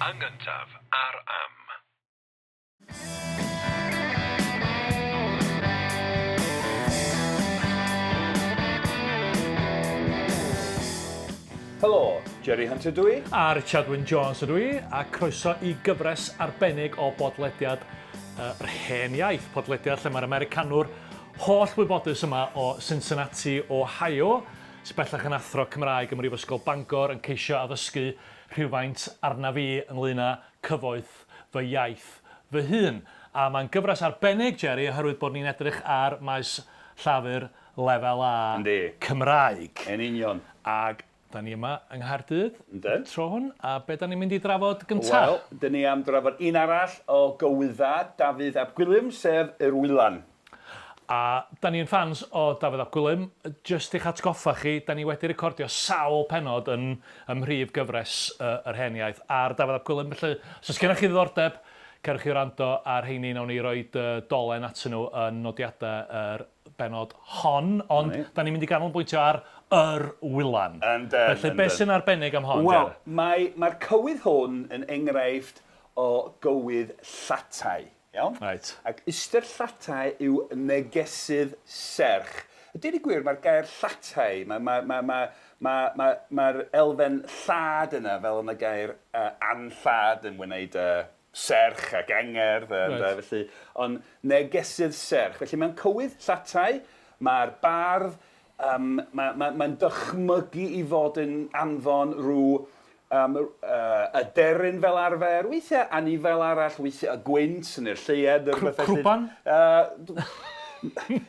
Yn gyntaf ar Am. Helo, Jerry Hunter dw i. A Richard Wyn Jones ydw i, a croeso i gyfres arbennig o bodlediad Yr Hen Iaith, podlediad lle mae'r Americanwr holl wybodus yma o Cincinnati, Ohio, sydd bellach yn athro Cymraeg ym Mhrifysgol Bangor, yn ceisio addysgu rhywfaint arnaf fi ynglŷn â cyfoeth fy iaith fy hun. A mae'n gyfres arbennig, Jerry, oherwydd bod ni'n edrych ar maes llafur Lefel A Yndi. Cymraeg. Yn union. Ac da ni yma yng Nghaerdydd Yndyn. y tro hwn, a be da ni'n mynd i drafod gynta? Wel, dyn ni am drafod un arall o gywydda Dafydd ap Gwilym, sef Yr Wylan. A da ni yn ffans o Dafydd ap Gwilym, jyst i'ch atgoffa chi, da ni wedi recordio sawl pennod yn ym mhrif gyfres Yr Hen Iaith ar Dafydd ap Gwilym, felly os oes gennych chi ddiddordeb, cerwch i wrando ar rheini, nawn ni roid dolen atyn nhw yn nodiadau yr bennod hon, ond da ni'n mynd i ganolbwyntio ar Yr Wylan. Yndyn, Felly, be sy'n arbennig am hon, Wel, mae, mae'r cywydd hwn yn enghraifft o gywydd llatai. Iawn? Reit. Ac ystyr llatai yw negesydd serch. A deud y gwir, mae'r gair llatai, mae, mae, mae, mae, mae, mae, mae'r elfen llad yna, fel yn y gair uh, anllad yn wneud uh, serch ac angerdd, uh, right. felly, ond negesydd serch. Felly mewn cywydd llatai, mae'r bardd, um, mae'n mae, mae dychmygu i fod yn anfon rhyw um, uh, aderyn fel arfer, weithiau anifail arall, weithiau y gwynt neu'r lleuad neu rhywbeth felly. Crwban?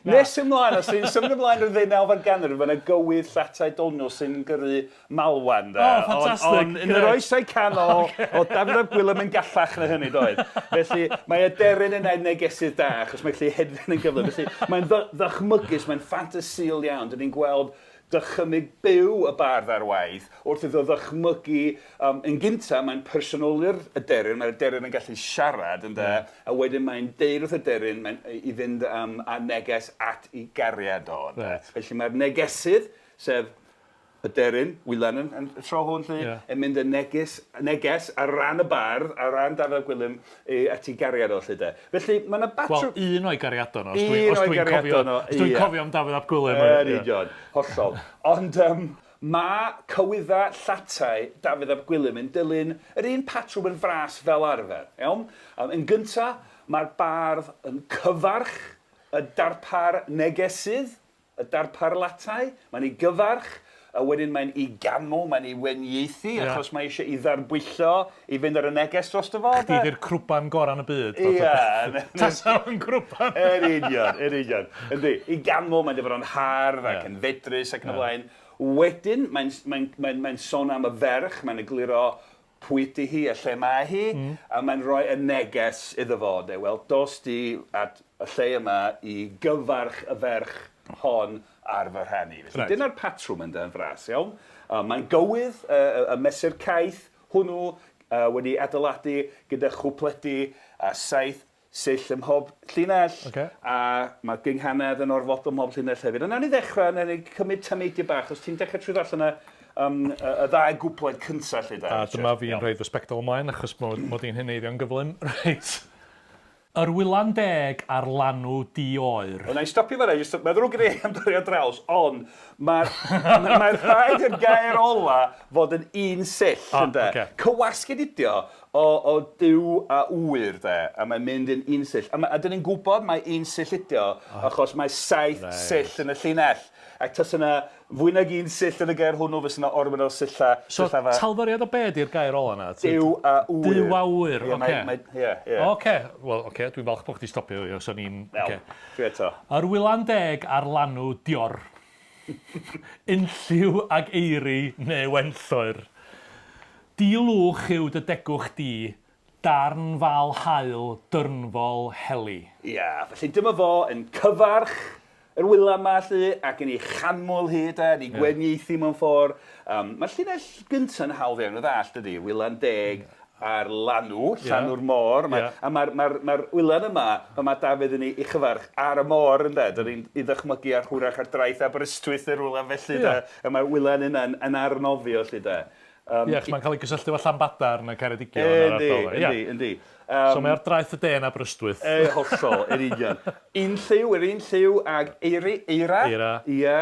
Nes ymlaen, os ti'n symud ymlaen rhyw ddeunawfed ganrif, mae yna gywydd llatai doniol sy'n gyrru malwan. O, oh, ffantastig! Ond yn yr oesau canol, o Dafydd ap Gwilym yn gallach na hynny, doedd? Felly, mae aderyn yn negesydd da, achos mae'n gallu hedfan yn gyflym. Felly, mae'n ddychmygus, mae'n ffantasïol iawn. Dyn ni'n gweld dychymyg byw y bardd ar waith wrth iddo ddychmygu, um, yn gynta mae'n personoli'r aderyn, mae'r aderyn yn gallu siarad, ynde, mm. a wedyn mae'n deud wrth aderyn mae'n, i fynd um, â neges at i gariad o. Right. Felly mae'r negesydd, sef aderyn, wylan yn, yn y tro hwn, lly, yeah. yn mynd yn neges, neges ar ran y bardd, ar ran Dafydd ap Gwilym, i, at ei gariad o, lly de. Felly, mae yna batrwm... Wel, un o'i gariadon o, os dwi'n os dwi cofio, os dwi'n cofio am Dafydd ap Gwilym. Yn union, hollol. Ond um, mae cywydda llatai Dafydd ap Gwilym yn dilyn yr un patrwm yn fras fel arfer. Iawn? Um, yn gynta, mae'r bardd yn cyfarch y darpar negesydd, y darpar latai, mae'n ei gyfarch, a wedyn mae'n ei ganmol, mae'n ei wenieithu, yeah. achos mae eisiau ei ddarbwyllo i fynd ar y neges drosto fo. Chdi di'r crwban gorau yn y byd. Ie. Tasa o'n crwban. Yn union, yn union. Yndi, i ganmol, mae'n dweud bod o'n hardd ac yeah. yn fedrus ac yn y blaen. Wedyn, mae'n mae mae mae sôn am y ferch, mae'n egluro pwy ydy hi a lle mae hi, mm. a mae'n rhoi y neges iddo fo, de, wel, dos di at y lle yma i gyfarch y ferch hon ar fy rhan i. Felly right. dyna'r patrwm yn yn fras, iawn. Mae'n gywydd, y mesur caeth hwnnw wedi adeiladu gyda chwpledi a saith sill ym mhob llinell, okay. a mae gynghanedd yn orfodol ym mhob llinell hefyd. A nawn ni ddechrau, nawn ni cymryd tameidiau bach, os ti'n dechrau trwy ddarllen y, um, y, y ddau gwpled cyntaf lle da. A dyma fi'n rhoi fy sbectol ymlaen, achos mod, mod i'n heneiddio'n gyflym. Reit. Yr wylan deg ar lanw di oer. Wel, na i stopio fan'na, jyst, mae'n ddrwg gen i am dorri ar draws, ond mae'r ma, ma rhaid i'r gair ola fod yn un sill, oh, ynde? Okay. Cywasged ydi o, o, o Duw a ŵyr, de, a mae'n mynd yn un sill. A, ma, a dyn ni'n gwybod mae un sill ydi o, oh, achos mae saith right. sill yn y llinell. Ac tas yna fwy nag un sill yn y gair hwnnw, fysa yna ormod o silla. So, talfyriad o be di'r gair ola yna? Duw a ŵyr. Duw a ŵyr, oce. Ie, ie. Oce, wel, oce, dwi'n falch bod chdi stopio fi, os o'n i'n... Iawn, dwi eto. Yr wylan deg ar lanw dior. Unlliw ag eiri neu wenlloer. Di-lwch yw dy degwch di, darn fal haul dyrnfol heli. Ia, felly dyma fo yn cyfarch yr wylan 'ma 'lly, ac yn ei chanmol hi de, yn ei gwenieithu mewn ffordd. Um, mae'r llinell gynta'n hawdd iawn o ddallt, dydy, wylan deg ar lanw, llanw'r môr. Mae, A mae'r mae mae wylan yma, fel mae Dafydd yn ei, ei chyfarch ar y môr, ynde? Dyn ni'n ei ddychmygu ar hwyrach ar draeth Aberystwyth neu rhywle felly, de. A mae'r wylan yna'n yn arnofio, 'lly, de. Ie, achos mae'n cael ei gysylltu efo Llanbadarn a Ceredigion a'r Yndi, ardal 'na. Ie. yndi, yndi. So mae ar draeth y de yn Aberystwyth. Yy, hollol, yn union. Un lliw, yr un lliw ag eiri, eira. Eira. Ie,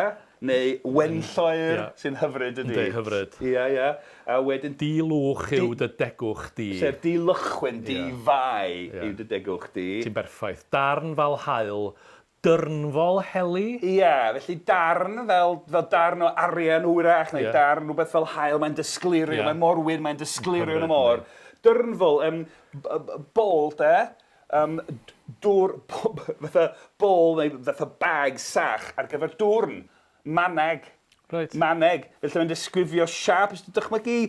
neu wenlloer, Ie. sy'n hyfryd ydy. Yndi, hyfryd. Ie, ie. A wedyn... Di-lwch yw dy degwch di. Sef di-lychwyn, di-fai yw dy degwch di. Ti'n berffaith. Darn fel haul, Dyrnfol heli? Ie, felly darn fel, fel darn o arian hwyrach, neu Ie. darn rhywbeth fel haul, mae'n dysglirio, Ie. mae mor wyn, mae'n dysglirio yn y Hyfryd, môr. Dyrnfol, um, bol de, um, dŵr, fatha bol neu fatha bag sach ar gyfer dwrn, maneg. Reit. Maneg. Felly mae'n disgrifio siâp, os ti'n dychmygu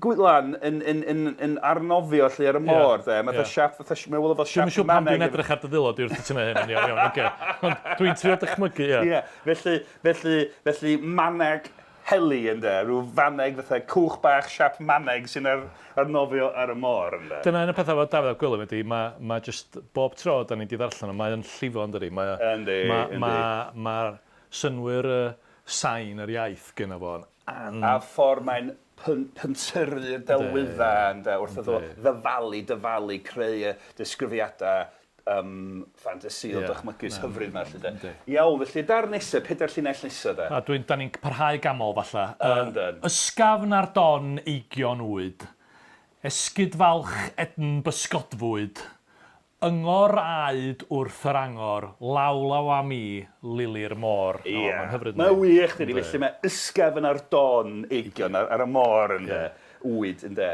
gwylan yn, yn, yn, yn arnofio lle ar y môr, de. Mae fatha siâp, fatha, mae'n weld fel siâp Dwi'm yn siŵr pam dwi'n edrych ar dy ddwylo di wrth i ti wneud hyn, yn iawn, iawn, oce. Ond dwi'n trio dychmygu, ie. Ie, felly, felly, felly maneg heli, ynde, rhyw faneg fatha cwch bach siâp maneg sy'n ar, arnofio ar y môr, ynde. Dyna un o'r pethau efo Dafydd ap Gwilym ydy, mae, mae jyst bob tro da ni 'di ddarllen o, mae o'n llifo yndydi? Mae o... Yndi, ma' yndi. Ma' ma'r synnwyr yy sain yr iaith gynno fo'n an... A ffordd mae'n pentyrru'r delweddau ynde, wrth iddo ddyfalu, dyfalu, creu y disgrifiadau um, ffantasïol, yeah, dychmygus, hyfryd 'ma, 'lly de. Iawn, felly darn nesa, pedair llinell nesa de. A dwi'n, da ni'n parhau gamol falla. Yndyn. Ysgafn ar don eigion wyd, esgid falch edn bysgodfwyd, Yngor aed wrth yr angor, law law â mi, lili'r môr. Ie. O, mae'n hyfryd. Mae'n wych, dydi? Felly mae ysgafn ar don eigion ar, ar y môr, ynde? Wyd, ynde?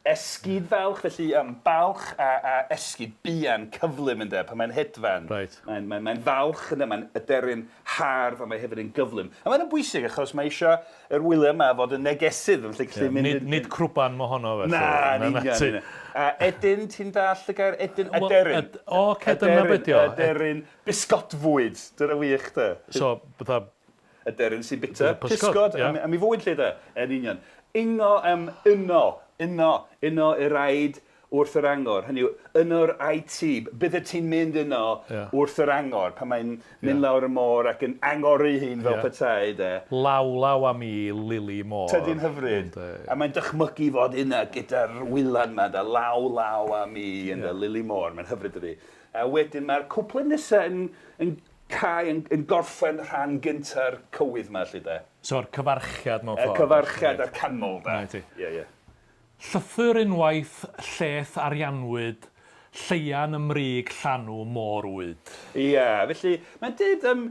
Esgid falch, felly um, balch a, a esgid buan, cyflym, ynde? Pan mae'n hedfan. Reit. Mae'n mae, mae falch, ynde? Mae'n aderyn hardd, a mae hefyd yn gyflym. A mae'n bwysig achos mae eisiau yr wyliau yma fod yn negesydd, felly gallu Ie, mynd... Nid, nid crwban mohono felly. Na, yn union. ti. A edyn, ti'n dall y gair edyn? Wel, Aderyn. ed- o, ocê, dyna be' 'di o. Aderyn, bisgodfwyd. Dyna wych, de. So, fatha... Aderyn sy'n bita Pysgod, pysgod ie. am, am ei fwyd lle, de. Yn union. Ingo, um, yno, yno, yno i'r aid wrth yr angor. Hynny yw, yno'r IT, bydde ti'n mynd yno Ie. wrth yr angor, pan mae'n mynd lawr y môr ac yn angori hun fel Ie. petai, de. Law law â mi, lili môr. Tydi'n hyfryd. Yndi. A mae'n dychmygu fod yna gyda'r wylan 'ma, da, law law â mi, yn yeah. lili môr, mae'n hyfryd dydi. A wedyn mae'r cwpled nesaf yn, yn cau, yn, yn gorffen rhan gynta'r cywydd 'ma, 'lly de. So'r cyfarchiad mewn Y ffordd. cyfarchiad a'r canmol, de. Na ti. Ie, ie. Llythyr unwaith, lleth arianwyd, lleian ym mrig llanw môr wyd. Ie, felly mae'n deud um,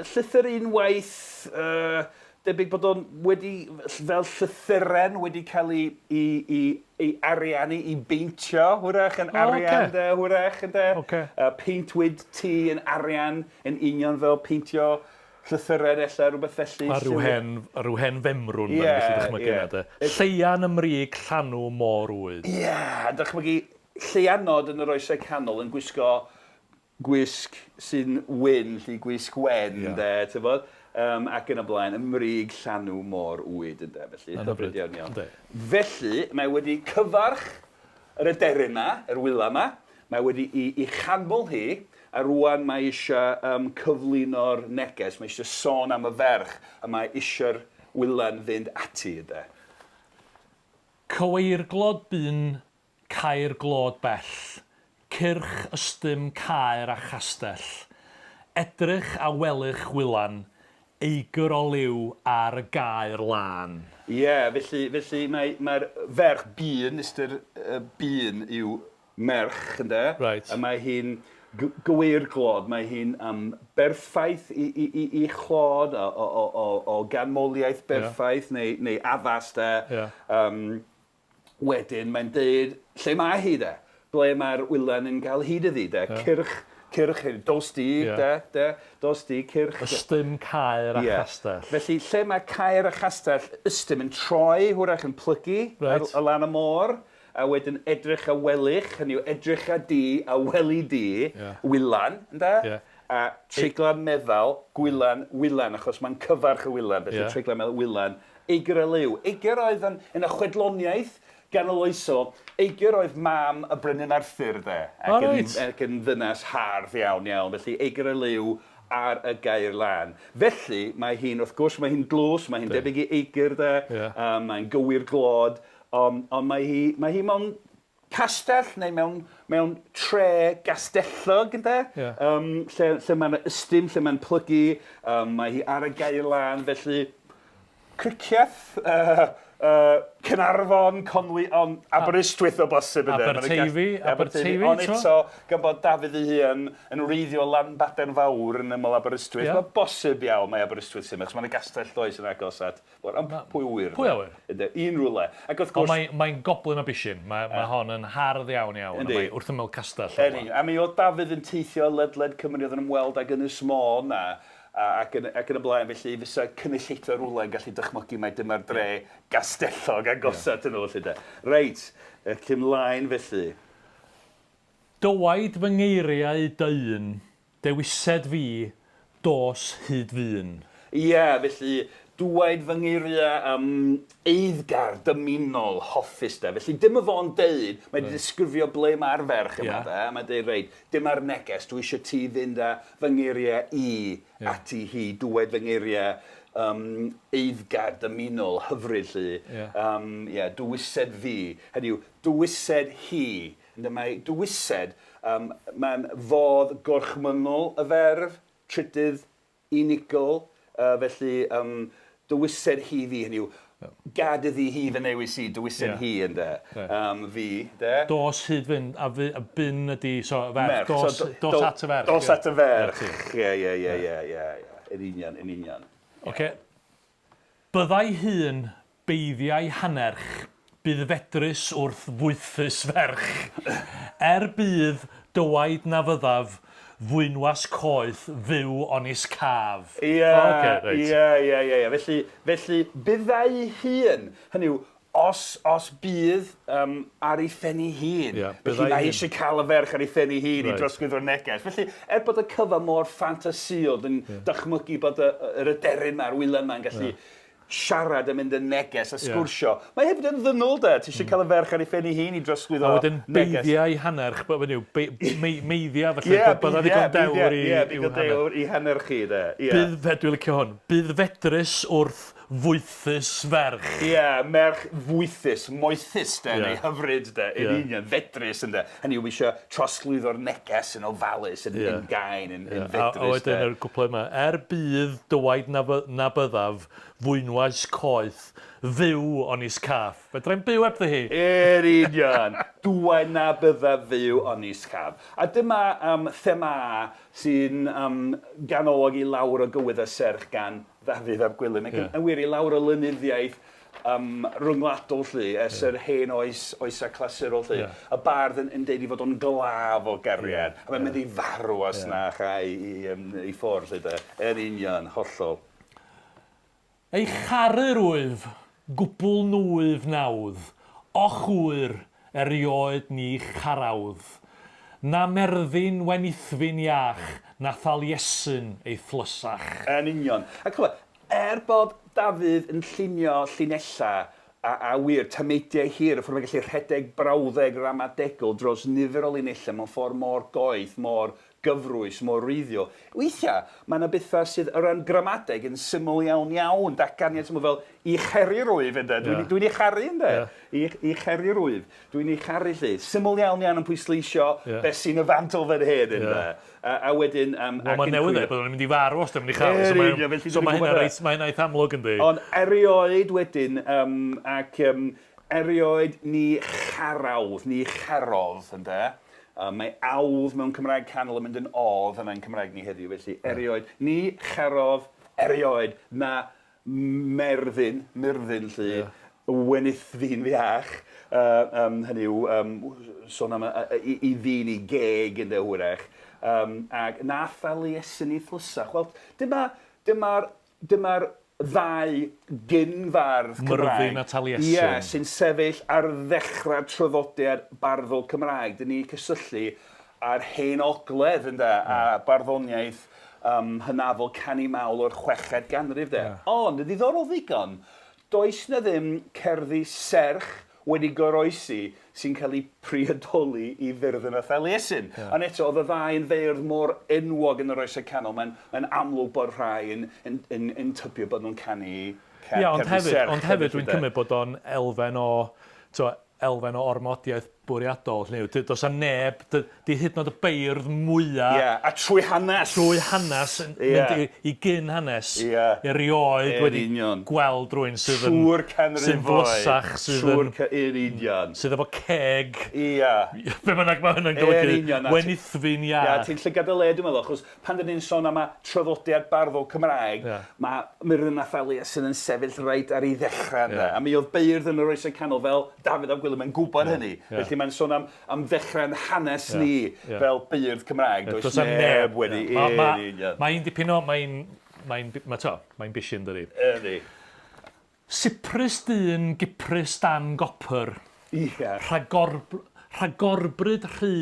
llythyr unwaith, uh, debyg bod o'n wedi, fel llythyren wedi cael ei, ei, ei, ei ariannu, i beintio, hwyrach, yn arian, ocê. de, hwyrach, ynde. Ocê. Peintwyd ti yn arian, yn union fel peintio llythyren ella, rhywbeth felly. A rhyw hen, rhyw hen femrwn, Ie, yeah, gallu dychmygu ie. yna, de. Lleian ym mrig llanw môr wyd. Ie, yeah, dychmygu lleianod yn yr oesau canol yn gwisgo gwisg sy'n wyn, lly gwisg wen, Ie. de, ti'n bod? Um, ac yn y blaen, ym mrig llanw môr wyd, ynde, felly, Yn hyfryd hyfryd, iawn iawn. yndi. Felly, mae wedi cyfarch yr aderyn 'ma, yr wyla 'ma, mae wedi i, i chanmol hi, a rwan mae eisiau um, cyflwyno'r neges, mae eisiau sôn am y ferch, a mae eisiau'r wylan fynd ati, ynde. Cyweirglod bu'n caer glod bell, cyrch ystum caer a chastell, edrych a welych wylan, eigr o liw ar y gaer lân. Ie, felly, felly mae, mae'r ferch bun, ystyr uh, bun yw merch, ynde? Reit. A mae hi'n gyweirglod, mae hi'n um, berffaith i, i, i, i chlod, o, o, o, o, o ganmoliaeth berffaith, yeah. neu, neu addas, de. Yeah. Um, wedyn mae'n deud lle mae hi, de? Ble mae'r wylan yn cael hyd iddi, de? Yeah. Cyrch, cyrch, dos di, Ie. de, de, dos di, cyrch. Ystum caer a Ie. chastell. Felly, lle mae caer a chastell ystum yn troi, hwyrach yn plygu Reit. ar, ar lan y môr, a wedyn edrych a welych, hynny yw edrych a di a weli di, Ie. wylan, ynde? Ie. A treiglan meddal, gwylan, wylan, achos mae'n cyfarch y wylan, felly Ie. treiglan meddal, wylan, Eigr a liw. Eigr oedd yn, yn y chwedloniaeth ganoloesol, Eigr oedd mam y brenin Arthur, de. O, Ac yn, reit. ac yn ddynas hardd iawn, iawn. Felly Eigr a liw ar y gair lân. Felly, mae hi'n, wrth gwrs, mae hi'n dlws, mae hi'n debyg i eigr, de, yeah. mae'n gywir glod, ond on mae hi, mae hi mewn castell neu mewn, mewn tre gastellog, ynde? Yeah. Lle, lle mae'n ystym, lle mae'n plygu, mae hi ar y gair lân, felly Cricieth, Caernarfon, Conwy, ond Aberystwyth o bosib ynde? Aberteifi, Aberteifi, Ond eto, gan bod Dafydd ei hun yn wreiddiol o Lanbadarn Fawr yn ymyl Aberystwyth, mae'n bosib iawn mai Aberystwyth sy'n achos mae'n gastell does yn agos at, ond pwy ŵyr? Pwy a ŵyr? Ynde, unrhyw le. Ac wrth gwrs... Ond mae'n goblin o bishyn, mae hon yn hardd iawn iawn, a mae wrth ymyl castell. Yn union, a mi oedd Dafydd yn teithio ledled Cymru, oedd yn ymweld ag Ynys Môn a a ac yn ac yn y blaen, felly fysa cynulleidfa rywle yn gallu dychmygu mai dyma'r dre gastellog agosa atyn nhw felly de. Reit, ac ymlaen felly. Dywaid fy ngeiriau dyn, dewised fi, dos hyd fyn. Ie, felly, dwaid fy ngeiriau um, eiddgar, dymunol, hoffus de. Felly dim y fo'n deud, mae wedi disgrifio ble mae'r ferch yma de, a mae'n deud, reit, Dyma'r neges, dwi eisiau ti fynd â fy ngeiriau i ati hi, dywed fy ngeiriau um, eiddgar, dymunol, hyfryd 'lly. Yeah. Yeah, dywysed fi, hynny yw, dywysed hi. Ynddo, mae dywysed, mae'n fodd gorchmynnol y ferf, trydydd unigol, felly yym dywysed hi fi, hynny yw, gad iddi hi fy newis i, dywysed yeah. hi ynde, um, fi, de. Dos hyd fynd, a, fi, a byn ydi, so ferch, merch, dos, so, do, dos at y ferch. Dos at y ferch, ie, ie, ie, ie, ie, yn union, yn union. Oce. Byddai hun beiddiau hannerch, bydd fedrus wrth fwythus ferch. Er budd dywaid na fyddaf, fwynwas coeth fyw onis caf. Ie, ie, ie, ie, ie. Felly, felly byddai hun, hynny yw, os, os bydd um, ar ei phen ei hun. Yeah, felly mae eisiau cael y ferch ar ei phen ei hun right. i drosglwyddo'r neges. Felly, er bod y cyfan mor ffantasïol, dyn yeah. dychmygu bod y, yr aderyn ma'r wylan ma'n gallu yeah. siarad yn mynd yn neges a sgwrsio. Yeah. Mae hefyd yn ddynol de, ti eisiau mm. cael y ferch ar ei phen ei hun i drosglwyddo neges. A wedyn beiddiau hannerch, be yw, be, me, meiddia felly, yeah, bydda ddigon dewr i, yeah, digon dewr i hannerch chi de. Yeah. Bydd, dwi'n licio hwn, bydd fedrus wrth fwythus ferch. Ie, merch fwythus, moethus de, neu hyfryd de, yn union, fedrus ynde. Hynny yw, eisiau trosglwyddo'r neges yn ofalus, yn, yn gain, yn, yn fedrus de. A wedyn yr gwpled yma, er budd dywaid na, na byddaf, fwynwais coeth, fyw onis caf. Fedrai'm byw hebddi hi. Yn union, dwaid na byddaf fyw onis caf. A dyma um, thema sy'n um, ganolog i lawr o gywydd a serch gan Ddafydd ap Gwilym, ac yn wir i lawr o lenyddiaeth um, ryngwladol 'lly, ers yr hen oes, oesau clasurol 'lly. Yeah. Y bardd yn, yn deud i fod o'n glaf o gariad, yeah. a mae'n mynd i farw os yeah. na chai i, um, i ffwrdd 'lly de. Yn union, hollol. Ei charu rwyf, gwbl nwyf nawdd, Och ŵyr, erioed ni charawdd. Na merddin wenithfin iach, na Thaliesin ei thlysach. Yn union. A ch'mod, er bod Dafydd yn llunio llinellau a, a wir, tameidiau hir, y ffordd mae'n gallu rhedeg brawddeg ramadegol dros nifer o linellau mewn ffordd mor goeth, mor gyfrwys, mor wreiddiol. Weithiau, mae yna bethau sydd o ran gramadeg yn syml iawn iawn, datganiad syml fel i charu rwyf, ynde? Dwi'n yeah. dwi ei charu, ynde? Yeah. I, I charu rwyf. Dwi'n ei charu 'lly. Syml iawn iawn yn pwysleisio yeah. beth sy'n y fantol fan hyn, ynde? Yeah. A, a wedyn... Wel, mae'n newydd dweud bod nhw'n mynd i farw os dim mynd i chael. So mae'n so mae hynna reit, mae hynna eitha amlwg yndi. Ond erioed wedyn, ac erioed ni charawdd, ni charodd, ynde? Mae awdd mewn Cymraeg Canol yn mynd yn odd yna yn Cymraeg ni heddiw, felly erioed, ni charodd erioed na merddyn, myrddin 'lly, yeah. wenithfi'n fiach, hynny yw, sôn am i, i ddyn i geg ynde hwyrach, ac na thaliesin i thlysach. Wel, dyma, dyma'r Dyma'r ddau gyn-fardd Cymraeg. Myrddin a Taliesin. Ie, sy'n sefyll ar ddechrau'r traddodiad barddol Cymraeg. Dyn ni'n cysylltu â'r Hen Ogledd, ynde, a barddoniaeth um, hynafol canu mawl o'r chweched ganrif, de. Yeah. Ond, yn ddiddorol ddigon, does na ddim cerddi serch wedi goroesi sy'n cael eu priodoli i Fyrddin a Thaliesin. Yeah. Ond eto, oedd y ddau yn feirdd mor enwog yn yr Oesau Canol, mae'n mae amlwg bod rhai yn, yn, yn, yn tybio bod nhw'n canu Ie, yeah, ond hefyd, ond hefyd dwi'n cymryd bod o'n elfen o, to, elfen o ormodiaeth bwriadol, hynny yw, does 'na neb, 'di hyd yn oed y beirdd mwya'... Ie, a trwy hanes! Trwy hanes, yn mynd i i gyn hanes... Ie. ...erioed wedi gweld rywun sydd yn... Trwy'r canrifoedd. ...sy'n flysach, sydd yn... Trwy'r ca-, yn union. ...sydd efo ceg... Ia. Be bynnag mae hynna'n golygu. Yn union. Wenithfaen iach. Ia, ti'n llygad dy le dwi'n meddwl, achos pan 'dan ni'n sôn am y traddodiad barddol Cymraeg, yeah. mae Myrddin a Thaliesin yn sefyll reit ar ei ddechrau ynddo. Yeah. A mi oedd beirdd yn yr Oesau Canol fel Dafydd ap Gwilym yn gwybod yeah. hynny. Yeah. Felly mae'n sôn am, am ddechrau'n hanes yeah. ni yeah. fel beirdd Cymraeg. Yeah. Does neb, neb wedi... Yeah. Mae ma, ma, ma un dipyn o... Mae'n mae'n ma, to, mae'n bishyn, dydi? Ydy. Cyprus dyn, Gyprus dan gopr. Ie. Rhagor, rhagorbryd rhy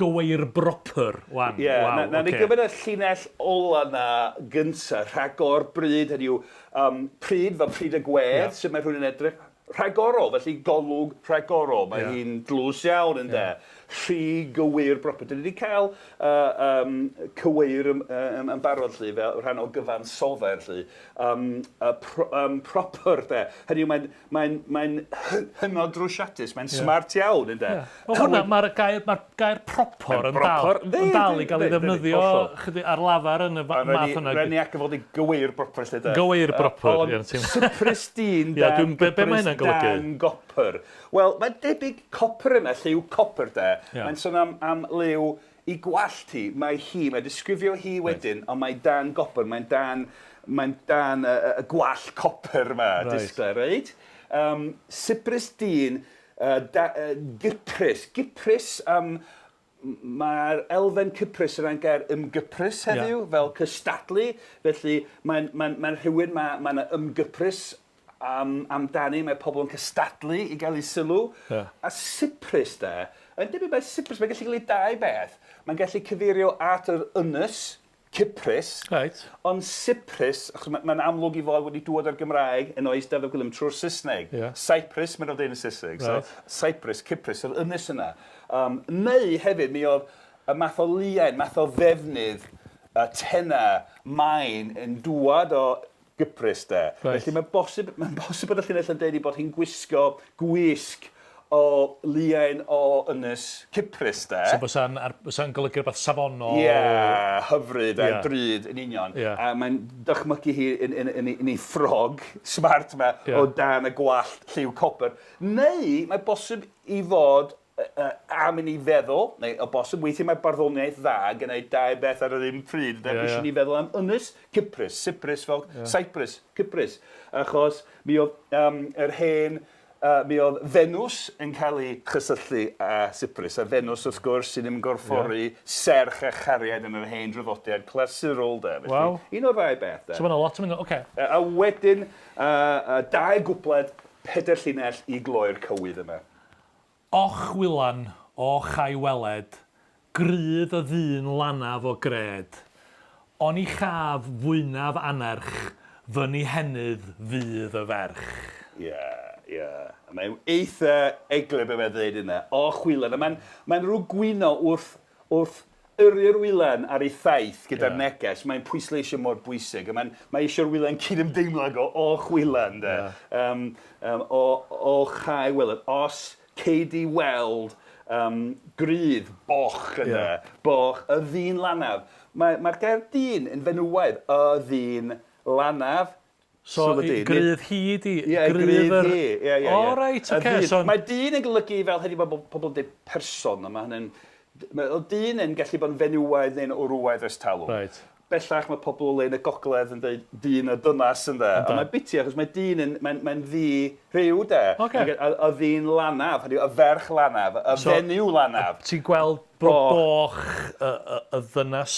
gyweirbropr. Wan, Ie, waw, na, na ni ocê. gymryd y llinell ola na gynta, rhagorbryd, hynny yw, um, pryd fel pryd y gwedd, Ie. sut mae rhywun yn edrych, rhagorol, felly golwg rhagorol, mae Ie. hi'n dlws iawn ynde. Rhy gywir proper. Dyn ni wedi cael uh, um, cyweir yn, um, yn barod lly, fel rhan o gyfansoddair lly. Um, uh, pro, um, proper de. Hynny yw, mae'n mae mae hynod drwsiadus, mae'n yeah. smart iawn ynde. Yeah. Wel hwnna, mae'r gair, mae gair propor yn dal, yn dal i gael ei ddefnyddio chydig ar lafar yn y math yna. Rhaid ni ac fod i gywir proper lle de. Gywir proper. Ond Cyprystine dan, dan gopr. Wel, mae'n debyg copr yna, lliw copr de. Ie. Mae'n sôn am, am liw i gwallt hi. Mae hi, mae'n disgrifio hi wedyn, ond mae dan gopr, mae'n dan, mae'n dan y, y, y gwallt copr yma, Reit. disglair, reit? Um, Cyprus dyn, uh, da, uh, Gyprus. Gyprus, um, mae'r elfen Cyprus yna'n gair ymgyprus heddiw, Ie. fel cystadlu. Felly mae'n mae, mae rhywun, mae, mae yna ymgyprus am, amdani, mae pobl yn cystadlu i gael ei sylw. Ie. A Cyprus de, yn debyg mae Cyprus, mae'n gallu golygu dau beth. Mae'n gallu cyfeirio at yr ynys, Cyprus, Reit. ond Cyprus, achos mae'n ma amlwg i fod wedi dŵad o'r Gymraeg yn oes Dafydd Gwilym trwy'r Saesneg. Ie. Cyprus, mae'n dweud yn y Saesneg. Reit. So, Cyprus, Cyprus, yr ynys yna. Um, neu hefyd, mi oedd y math o liain, math o ddefnydd, y tenna, maen yn dŵad o Gyprus de. Reit. Felly mae'n bosib, mae'n bosib bod y llinell yn deud ei bod hi'n gwisgo gwisg o liain o ynys Cyprus de. So bysa'n ar- bysa'n golygu rhywbeth safonol. Ie, yeah, hyfryd a Ie. drud yn union. Ie. A mae'n dychmygu hi yn, yn, yn, yn, yn ei ffrog smart yma Ie. o dan y gwallt lliw copr. Neu mae bosib i fod am i ni feddwl, neu o bosib, weithiau mae barddoniaeth dda yn gwneud dau beth ar yr un pryd. Yeah, Ie, yeah. ie. ni feddwl am ynys Cyprus, Cyprus fel yeah. Cyprus, Cyprus. Achos mi oedd um, yr hen, mi oedd Venus yn cael ei chysylltu â Cyprus. A Venus, wrth gwrs, sy'n ymgorffori yeah. serch a chariad yn yr hen draddodiad clasurol, de. Felly, Waw. Un o'r ddau beth, de. So mae'n lot yn mynd, oce. A wedyn, dau gwpled, pedair llinell i gloi'r cywydd yma. Och wylan, och a'i weled, Grudd y ddyn lanaf o gred. Oni chaf fwynaf annerch, Fy nihenydd fydd y ferch. Ie, ie. A mae'n eitha eglur be mae'n dweud yna. Och wylan. A mae'n mae rhyw gwyno wrth, wrth yrru'r wylan ar ei thaith gyda'r Ie. neges. Mae'n pwysleisio mor bwysig. A mae'n mae eisiau'r wylan cydymdeimlo ag o och wylan, de. Ie. Um, um, o, o chai wylan. Os cei di weld um, grydd, boch yna, Ie. boch, y ddyn lanaf. Mae'r mae gair dyn yn fenywaidd, y ddyn lanaf. So, Sylw di, grydd hi di? Ie, grydd yr- hi. Ie, ie, ie. O, reit, Y oce. ddyn. So, Mae dyn yn golygu fel heddiw mae pobl yn dweud person, a mae hynny'n... Mae o dyn yn gallu bod yn fenywaidd neu'n wrywaidd ers talwm. Reit. Bellach mae pobl o lein y gogledd yn dweud dyn a dynas ynde. A mae biti achos mae dyn yn, mae'n mae ddi rhyw de. Ocê. A, a ddyn lanaf, hynny yw, y ferch lanaf, y So- fenyw lanaf. Ti'n gweld Boch. boch y, y, y ddynas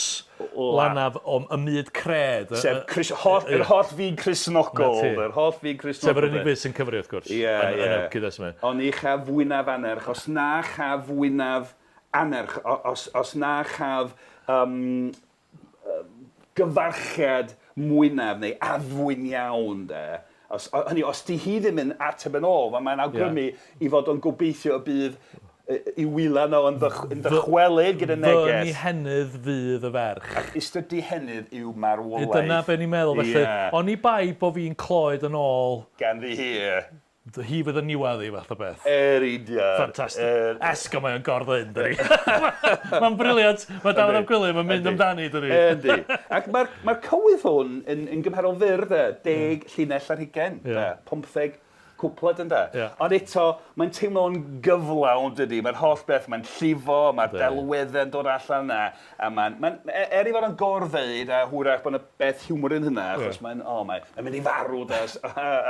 lanaf o y myd cred. y- Sef y- Cris, holl, ie. yr holl fyd Cristnogol, Na ti. yr holl fyd Cristnogol. Sef yr unig fyd sy'n cyfri, wrth gwrs. Ie, yn- ie. Yn y cyd-destun yma. Oni chaf fwynaf anerch, os na chaf fwynaf anerch, os, os na chaf um, gyfarchiad mwynaf neu addfwyn iawn, de. Os, hynny, os di hi ddim yn ateb yn ôl, mae'n awgrymu yeah. i fod o'n gobeithio y bydd i wylan o yn, dych, yn dychwelyd gyda neges. Fy nihenydd fydd y ferch. Ac ystyr dihenydd yw marwolaeth. Dyna be ni'n meddwl, felly. Yeah. Oni bai bo fi'n cloed yn ôl... Gan ddi hi. Hi fydd yn niwedd i fath o beth. Yr union. Ffantastig. Er... Esgo mae o'n gorddyn, dydi. Mae'n brilliant. Mae Dafydd ap Gwilym yn mynd amdani, dydi. Yndi. Ac mae'r mae cywydd hwn yn, yn gymharol fyr, de. Deg llinell ar hugain. Yeah. 15 cwpled ynde. Yeah. Ond eto, mae'n teimlo'n gyflawn, dydy. Mae'r holl beth, mae'n llifo, mae'r delweddau'n dod allan yna. A mae'n, mae'n, e, er ei fod o'n gorfeud, a hwyrach bod yna beth hiwmor yn hynna, achos yeah. mae'n, o, oh, mae'n mae mynd i farw, da,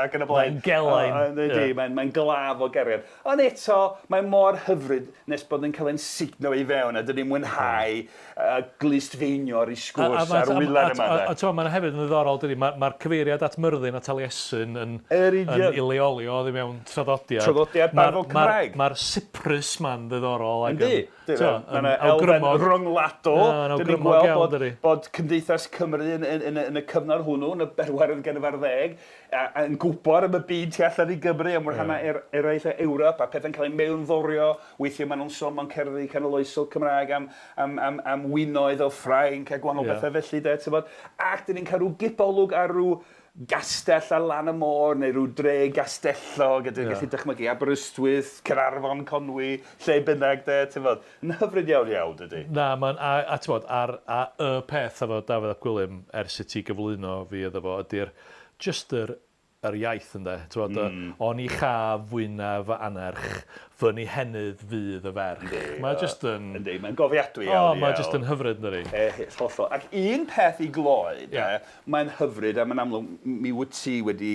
ac yn y blaen. Mae'n gelain. Ydy, yeah. mae'n mae glaf o gariad. Ond eto, mae mor hyfryd nes bod yn cael ein sugno i fewn, a dyn ni'n mwynhau uh, glustfeinio ar ei sgwrs ar wylan yma. A, a, a, a mae'n hefyd yn ddiddorol, dydy, mae'r ma cyfeiriad at Myrddin a Taliesin yn, yn ileoli o ddim mewn traddodiad. Traddodiad barddol Cymraeg. Mae'r ma Cyprus ma'n ddiddorol. Yndi. Mae yna elfen ryngwladol. Dyn ni'n gweld bod, bod Cymdeithas Cymru yn, yn, yn, yn y cyfnod hwnnw, yn y bedwaredd ganrif ar ddeg, a, a yn gwybod am y byd tu allan i Gymru, am rhannau yeah. er, eraill o Ewrop, a pethau'n cael eu mewnforio. Weithiau maen nhw'n sôn mewn cerddi canoloesol Cymraeg am, am, am, am winoedd o Ffrainc a gwahanol yeah. bethau felly. De, tybod. Ac dyn ni'n cael rhyw gipolwg ar rhyw gastell ar lan y môr neu rhyw dre gastellog a dwi'n yeah. gallu dychmygu Aberystwyth, Caernarfon, Conwy, lle bynnag de, ti'n fod. Yn hyfryd iawn iawn, dydy. Na, mae'n, a, a ti'n bod, ar, a y peth efo Dafydd ap Gwilym ers i ti gyflwyno fi iddo fo ydy'r, just yr, yr iaith ynde, ti'n bod, mm. oni chaf fwyna fy anerch, fy nihenydd fydd y ferch. Yndi. Mae jyst yn... Yndi, mae'n gofiadwy iawn. O, mae jyst yn hyfryd, yndydi? E, hollol. Ac un peth i gloi, yeah. mae'n hyfryd, a mae'n amlwg, mi wyt ti wedi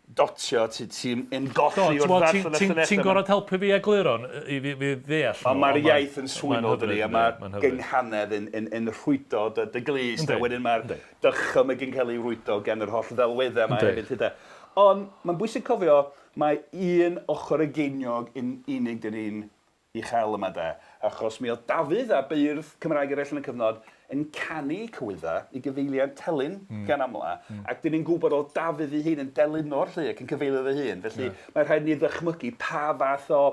dotio, ti'n ti ymgolli wrth ddarllen y llinellau. Ti'n gorfod helpu fi egluro i fi, fi ddeall. Ond mae'r iaith yn swynol, dydi, a mae'r gynghanedd yn, yn, yn rhwydo dy, dy glust, a wedyn mae'r dychymyg yn cael ei rwydo gan yr holl ddelweddau yma hefyd. Ond mae'n bwysig cofio, mae un ochr y geiniog yn unig dyn ni'n ei chael yma de, achos mi oedd Dafydd a beirdd Cymraeg eraill yn y cyfnod yn canu cywyddau i gyfeiliant telyn mm. gan amla, mm. ac dyn ni'n gwybod oedd Dafydd ei hun yn delynor lly ac yn cyfeilio ei hun, felly yeah. mae rhaid ni ddychmygu pa fath o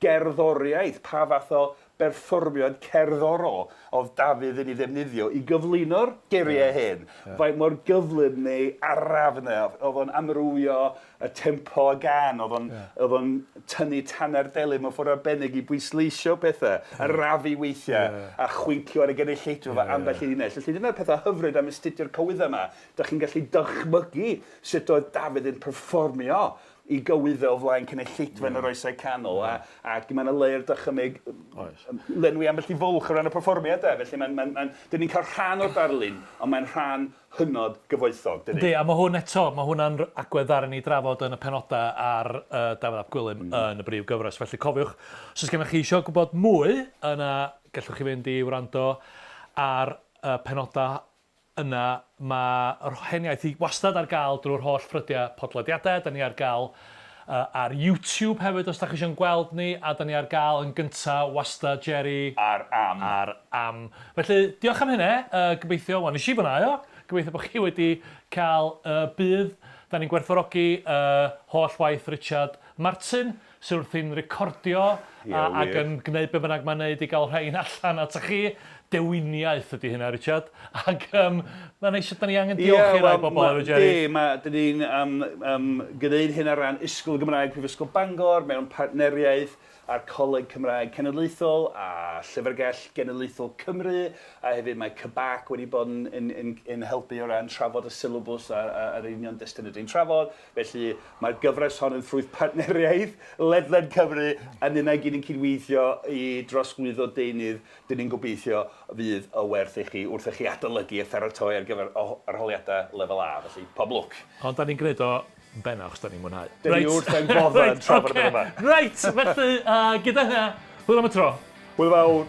gerddoriaeth, pa fath o berfformiad cerddorol oedd Dafydd yn ei ddefnyddio i gyflwyno'r geiriau yeah. hyn. Yeah. Faint mor gyflym neu araf yna, oedd o'n amrywio y tempo y gan, oedd o'n yeah. oedd o'n tynnu tanau'r delyn mewn ffordd arbennig i bwysleisio pethau, yeah. arafu weithiau, yeah. a chwincio ar y gynulleidfa yeah, ambell i linell. Felly dyna'r pethau hyfryd am astudio'r cywyddau yma. Dych chi'n gallu dychmygu sut oedd Dafydd yn perfformio i gywyddo o flaen cynulleidfa yn yr oesau canol, a, ac mae yna le i'r dychymyg lenwi ambell i fwlch o ran y perfformiad de. Felly mae'n, mae'n, mae'n, dyn ni'n cael rhan o'r darlun, ond mae'n rhan hynod gyfoethog, dydy? Yndi, a mae hwn eto, mae hwnna'n agwedd ddaru ni drafod yn y penodau ar uh, Dafydd ap Gwilym mm. yn y brif gyfres. Felly cofiwch, os oes gennych chi eisiau gwybod mwy, yna gallwch chi fynd i wrando ar y penodau yna. Mae'r hen iaith i wastad ar gael drwy'r holl ffrydiau podlediadau. Da ni ar gael uh, ar YouTube hefyd os da chi eisiau'n gweld ni, a da ni ar gael yn gynta wastad, Jerry. Ar am. Ar am. Felly, diolch am hynny. Uh, gobeithio, wel, nes i fwynhau o. Gobeithio bod chi wedi cael uh, budd. Da ni'n gwerthfawrogi uh, holl waith Richard Martin, sydd wrthi'n recordio yeah, a, ac yn gwneud be bynnag mae'n neud i gael rhain allan ata chi. Dewiniaeth ydy hynna, Richard. Ac um, mae'n eisiau, da ni angen diolch yeah, i rai bobl hefyd, Jerry. Di, ma, dyn ni'n um, um, gwneud hyn ar ran Ysgol Gymraeg Prifysgol Bangor mewn partneriaeth a'r Coleg Cymraeg Cenedlaethol a Llyfrgell Genedlaethol Cymru, a hefyd mae CBAC wedi bod yn, yn, yn, yn helpu o ran trafod y syllabws a'r, a'r union destun ydyn trafod. Felly mae'r gyfres hon yn ffrwyth partneriaeth ledled Cymru a ninnau gyd yn cydweithio i drosglwyddo deunydd dyn ni'n gobeithio fydd o werth i chi wrth i chi adolygu a pharatoi ar gyfer arholiadau lefel A. Felly pob lwc. Ond da ni'n gwneud o yn bennaf achos da ni'n mwynhau. Dyn ni wrth ein boddau yn trafod y peth yma. Reit, felly uh, gyda hynna, hwyl am y tro. Hwyl fawr.